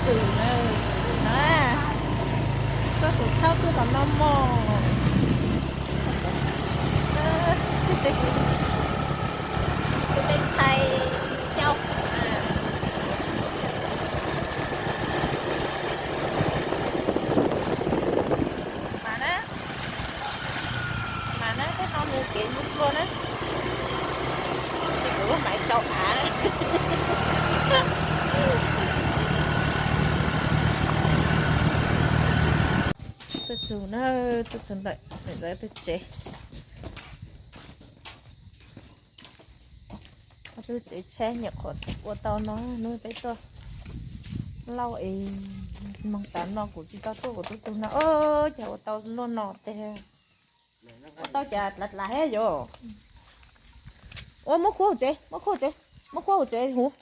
Tus na, koj tus txhab tuaj los noj mov. Tus me ntxhais yau. Mas na, mas na, tej no nws kev mus tua na. Ces kuv lub maiv rau av. Tuaj txug na, tuaj txug ntawm ntawd tus tsev. Tus tsev tshaib nyuam qhuav ua tau no, hnub peb tuaj lauj es moog tas no kuv tsis tau tuaj, kuv tuaj txug no, o, cas ua tau luaj no teg. Ua tau cas dlav dlav thiab yom. Ua muab khuab hauv tsev, muab khuab hauv tsev, muab khuab hauv tsev huv.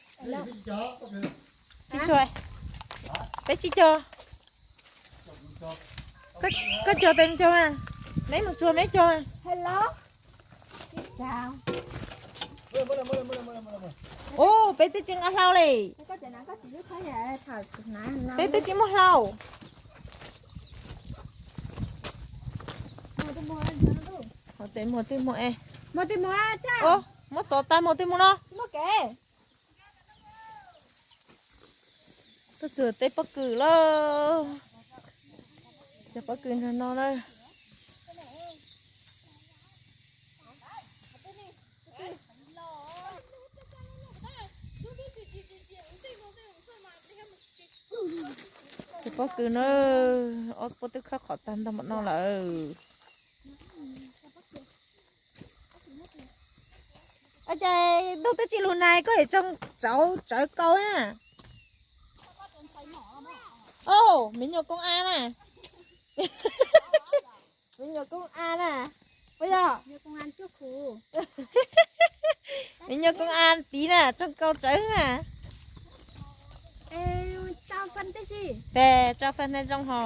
Tsis cuag, peb tsis cog. Koj cog tes mus cog mas, neb mus tsuag neb cog. Ub, peb twb tsis nqa hlau li. Peb twb tsis muaj hlau. Tes muag twg muag e. Muab xov tas muag twg mus no. Tuaj txug teb pob kws lawm. Cov pob kws nrog no na. Cov pob kws na, ob puab twb khawb qhov tag ntog npaum no lawm. Ua cas ntuj twb tsis lug nag koj yuav tsoo tsawv tsawv kau na. Ov, me nyuam koob as na. Me nyuam koob as na. Puas yog? Me nyuam koob as tiv na, tsoo kau tsawv na. Tes tsau faj na zoo ho.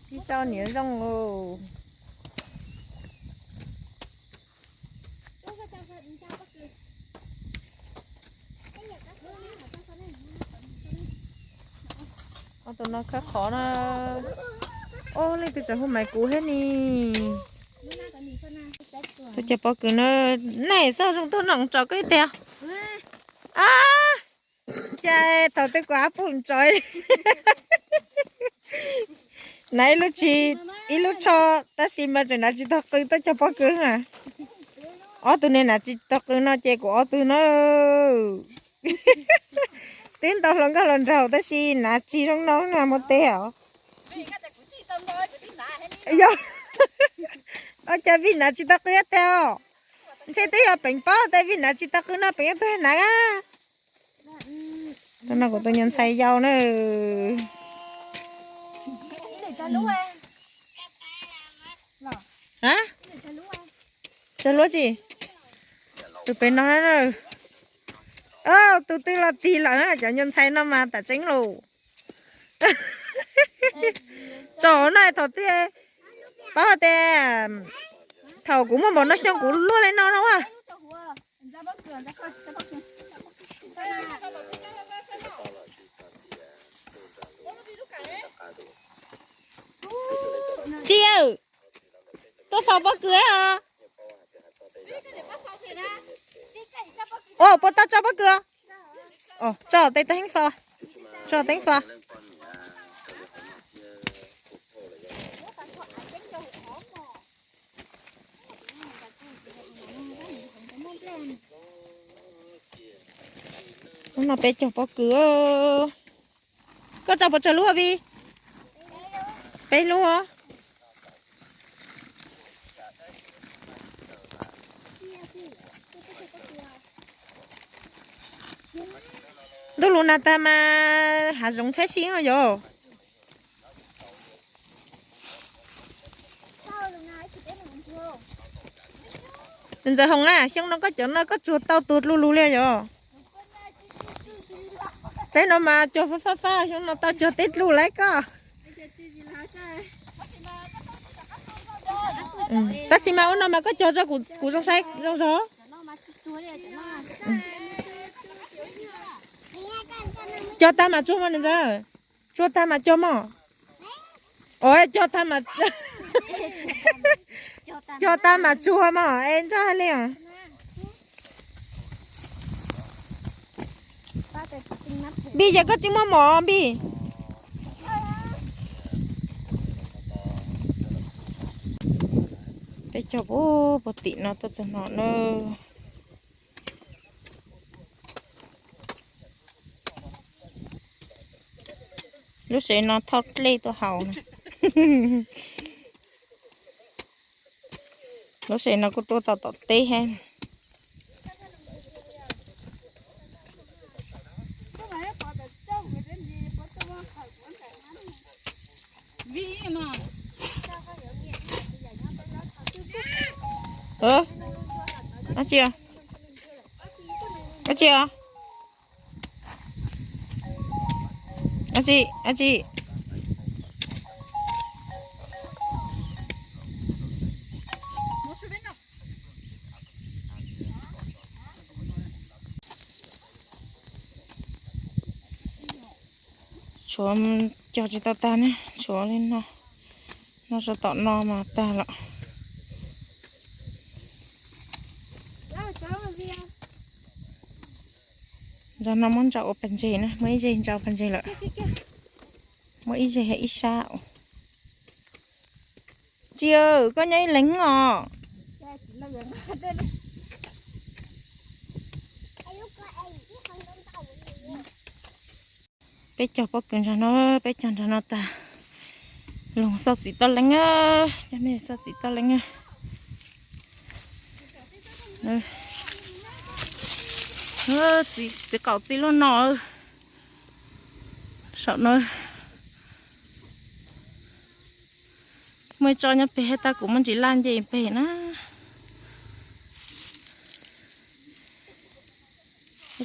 Tsis tsau niam zoo os. Ob tug no khawb qhov na. Ob, leej twg tseem hu maiv kuv thiab ni. Tuaj cog pob kws na, nej xauj zoo tuaj noom tso koj ib teg. Ab, cas thaum twg kuv ab pum ntsoov. Nav ib lub tsi, ib lub tsho, tab sis mas tseem nav tsis tau qw tuaj cog pob kws na. Ob tug ne nav tsis tau qw no ces kuv ob tug na. Twb ntau hluas nkauj hluas nraug tab sis nav tsis zoo no na, muaj teg os. Yog, ua cas vim nav tsis tau qw teg os? Ntshe twb yog peem paub tias vim nav tsis tau qw no peem yuav tuag nav. Tus no kuv tus nyuag ntxhais yau na. Tsawg luab tsi? Tus pem no na. Tus twg los tig lawm, cov nyuag ntxhais no mas tam tseeb lauj. Tso na thaum twg, paub tias thaum kuv muaj npaum no xyoo kuv luaj li no no a. Tsis, tuaj faus pob kws os. Ua puas tau tso pob kws? Tso tej tau heev fo, tso teeb fo. Hnub no peb cog pob kws. Koj tso puas tsawg lub, Vij? Peb lub. Ntuj lug nag tag mas hav zoov tshaib sib ho yog. Ntxawm Hoom na, xyoo no koj cov no koj tsuag tau tus dlug lug li yog. Tsaib no mas cog fab fab fab, xyoo no tau cog teb dlug lawm koj. Tab sis mas ua no mas koj cog tso kuv zoo saib zoo zog. Cog tag mas tsuag mog niam ntxawm. Tsuag tag mas cog mog. Os, cog tag mas, cog tag mas tsuag mog es nrog hais li os. Npij, ces koj tsis muaj mov Npij? Peb cog puag tim no tuaj txog no na. Lub sev no thauj dlej tuaj haus na. Lub sev no kuj tuaj tau tom teb thiab. Dab tsi? Dab tsi os? Dab tsi? Dab tsi? Tshuav cog tsis tau tag ne, tshuav li no, no sab tom no mas tag lawm. Nrog no muab ntsaum ua pas ntses na, muab ib zeg ntsaum pas ntses lawm. Muab ib zeg ib sab. Tsis, koj nyob ib leeg os. Peb cog pob kws nrog no, peb cog nrog no tag, los xauj txiv toj leeb, cov me xauj txiv toj leeb. Txiv qaum txij lub no, saum no. Muaj ib tsob nyob pem, tag kuv muab ntsis laj nce pem na.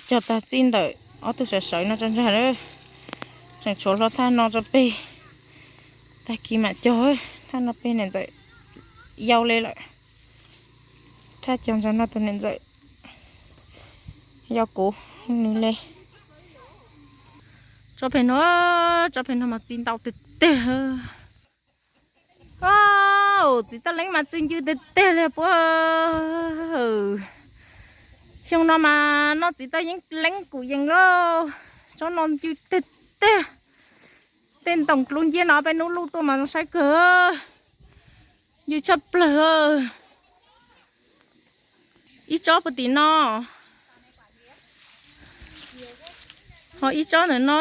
Cog tag txij ntawm ob tug sawv sawv no tso ntsag, tseem tshuav hlo thaj no tso pem. Tag kis mam cog, thaj no pem niam ntxawm yau li lawm. Thaj cog ntawm no tus niam ntxawm yau kuv nws li. Tsob pem no, tsob pem no mas txi ntau tiag tiag. Txiv toj leeb mas txi ncw tiag tiag li puab. Xyoo no mas noj txiv toj leeb kuv yees lauj. Tsob no ncw tiag tiag. Tej ntoos dlub nciab no peb nub luj tuaj mas zoo saib kawg. Ncw tshaj plaws. Ib tsob puag tim no, ho ib tsob ntawm no,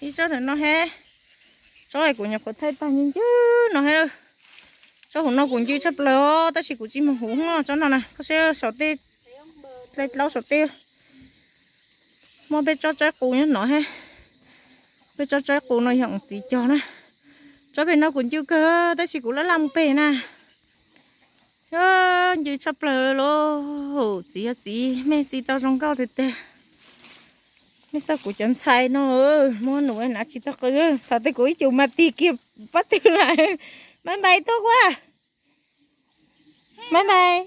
ib tsob ntawm no he. Tsob kuv nyuam qhuav thaij tag ncw ncw no he. Tsob hauv no kuv ncw tshaj plaws os, tab sis kuv tsis mus huv tsob no na. Koj saib saum tej, dlaub saum tej. Muaj peb tsob tsaib qus nyob no he. Peb tsob tsaib qus no yog txiv cog na. Tsob pem no kuv ncw kawg tab sis kuv laj laj mus pem na. Ncw tshaj plaws lauj. Txiv yog txiv, mej txi tau zoo nkauj tiag tiag. Mej xauj kuv cov ntxhais no, muab num nav tsis tau qw. Thaum twg kuv ib cum mas tig kiag pob tw lawm. Bye bye tuaj kuv. Bye bye.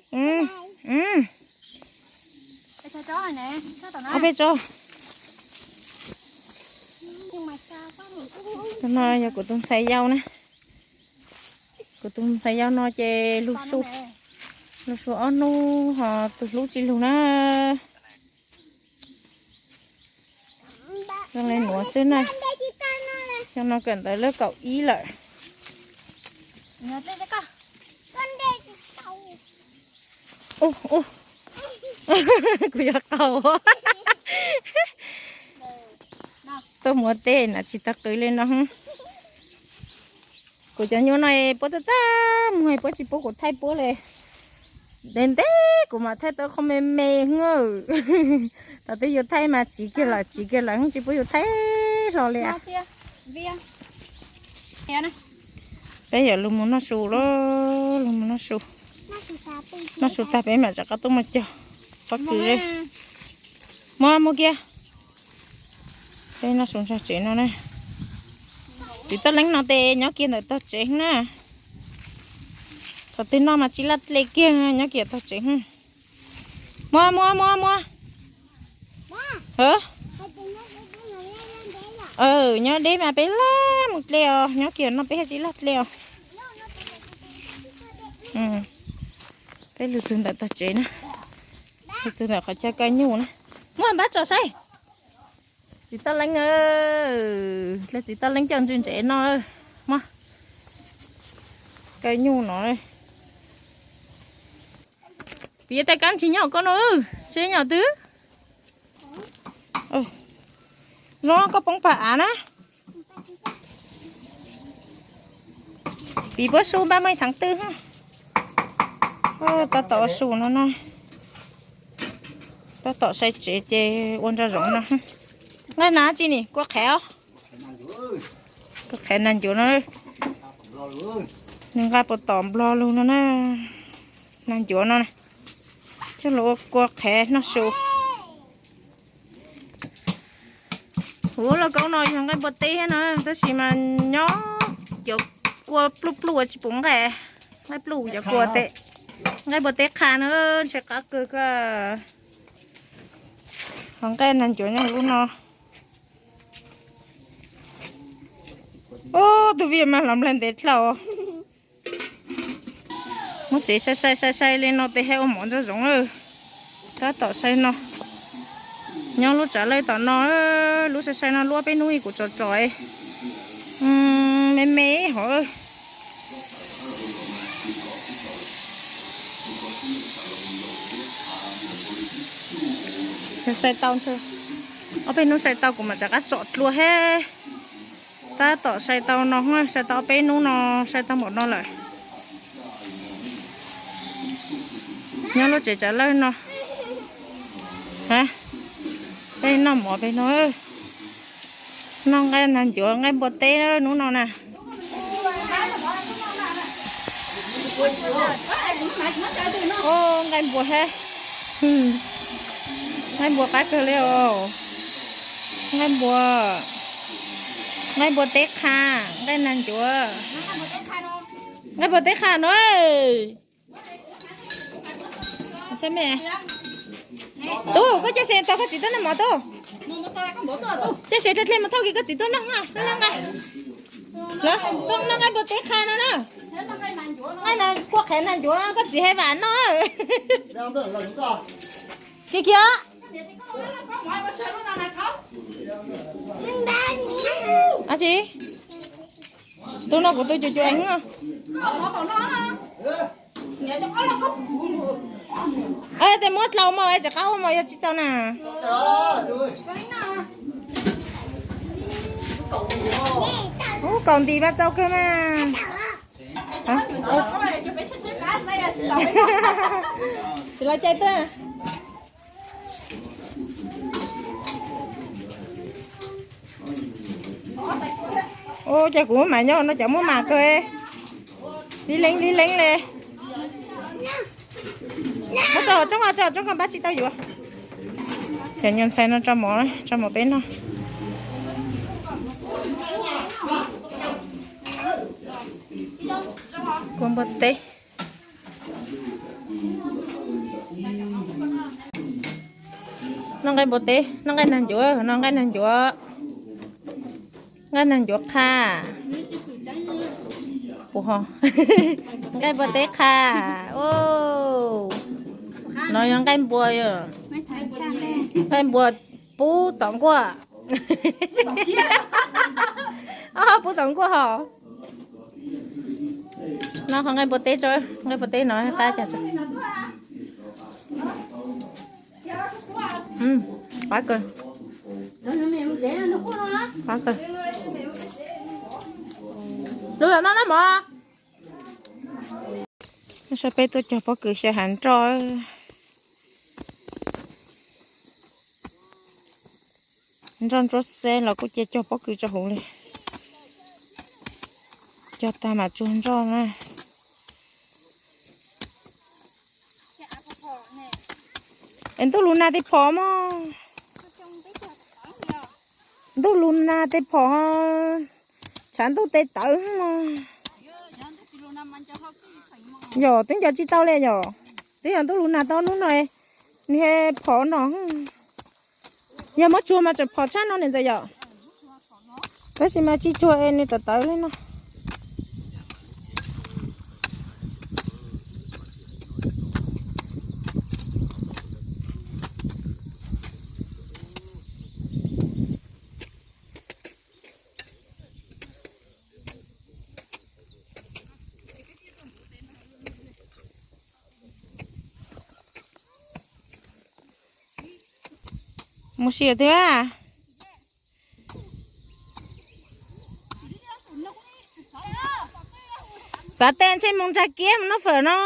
Ob peb tsob. Tus no yog kuv tus ntxhais yau na. Kuv tus ntxhais yau no ces lug su, lug su ob hnub ho tus hlub tsis lug na. Zoo li nuav xwb na. Xyoo no kawm ntawv lab kaum ib lawm. Kuv yuav qaug. Tuaj muab tej na tsis tau qw li no. Kuv cov nyuj no puab txaj txaj muag, puab tsis pub kuv thaij puab li. Ntev ntev kuv mam thaij tau qhov me me. Thaum twg yus thaij mas tsiv kiag lawm, tsiv kiag lawm, tsis pub yus thaij hlo li. Peb yuav lug mus noj su lauj, lug mus noj su. Noj su tag peb mam rov qab tuaj mus cog pob kws li. Muab, muab kiag. Peb noj su ntsag tsev no na. Txiv toj leeb no tes nyob kiag ntawm tog tsev na. Thaum twg noj mas tsis laj tle kiag, nyob kiag tog tsev. Muab, muab, muab, muab. Hov. Nyob deb mas peb laj mus dlej os, nyob kiag no peb thiaj tsis laj dlej os. Peb lug txug ntawm tog tsev na, lug txug ntawm qhov chaw kaw nyuj na. Muab npab tso saib. Txiv Toj Leeb, txiv Toj Leeb coj ntsis ntsev no. Muab kaw nyuj no. Piv tej kab ntsis nyob koj no, seb nyob twg. Zoo koj poob pas av na. Piv puab su npaj muaj ib thav twg. Tab tom ua su no na. Tab tom sai tsev ces ua nraum zoov no. Nqaij na tsi ni, kua qhev os. Kua qhev nag ncuav no. Nws nqa puas tom nplog lug no na. Nag ncuav no na. Coj los ua kua qhev noj su. Huv, lauj kaub no yog nqaij npua teb thiab na, tab sis mas nyob cov kua pluj pluj tsis pum nqaij, nqaij pluj cov kua teb, nqaij npua teb qha na, ntshe qab kawg. Ho nqaij nag ncuav nyob lub no. Ub, tus vij mas los nplaig ntev dlhau. Muab tsev sai sai sai sai li no tes thiaj ua mov nraum zoov. Tab tom sai no, nyob lub tsav lawj tom no, lub sai sai no luab peb hnub ib kuv tsom tsom me me hov. Yog sai tau, ob peb hnub sai tau kuv mam rov qab tsom dlua thiab. Tab tom sai tau no, sai tau peb hnub no, sai tau npaum no lawm. Nyob lub tsev tsav lawj no, peb noj mov peb no. Noj nqaij nag ncuav nqaij npua teb hnub no na. Nqaij npua thiab, nqaij npua qab kawg li os. Nqaij npua, nqaib npua teb qha, nqaij nag ncuav. Nqaij npua teb qha no. Tub, koj cia li tau koj txiv tuaj noj mov tub. Cia li rau dlej mus thauj kiag koj txiv tuaj noj, noj nqaij. Los, koj noj nqaij npua teb qha no na. Nqaij kua qhev nag ncuav koj txiv hais vam noj. Kiag kiag. Ab tsi, tus no kuv tus cuag cuag eev. Tes muab dlau mog es rov qab ua mog yog tsis txaus na. Ub, kaus ntis mas txaus kawg mas. Tsis los cai tuaj. Ua cas kuv muab mas nyob no cas muab mas kawg. Lib leeb lib leeb li. Muab tso tsoob, tso tsoob koj npab tsis tau yuav. Cov nyuag ntxhais no tso mov, tso mov peb noj. Kua npua teb. Noj nqaij npua teb, noj nqaij nag ncuav, no nqaij nag ncuav. Nqaij nag ncuav qha. Puas ho? Nqaij npua teb qha. No yog nqaij npua, nqaij npua pub tom nkuaj. Pub tom nkuaj ho. No qhov nqaij npua teb tso, nqaij npua teb no qab cas tso. Qab kawg. Qab kawg. Lub los no na mog. Saib peb tuaj cog pob kws xyaw hav nroj. Nroj ntsuab xeb los kuj cia cog pob kws tso huv li. Cog tag mam tsuag nroj na. Es ntuj lus nag tej phom mog. Ntuj lus nag tej phom, tshav ntuj tej tawv mog. Yog twb nco tsis tau li yog, twb yog ntuj lus nag tau hnub no, nws phom no. Yog muab tsuag mas tseem phom tshaj no ne ntxawm yom. Tab sis mas tsis tshua es nws tawv tawv li no. Mus sim tiag. Xav tes ntsej mus ntsa kiab mus noj fawm no.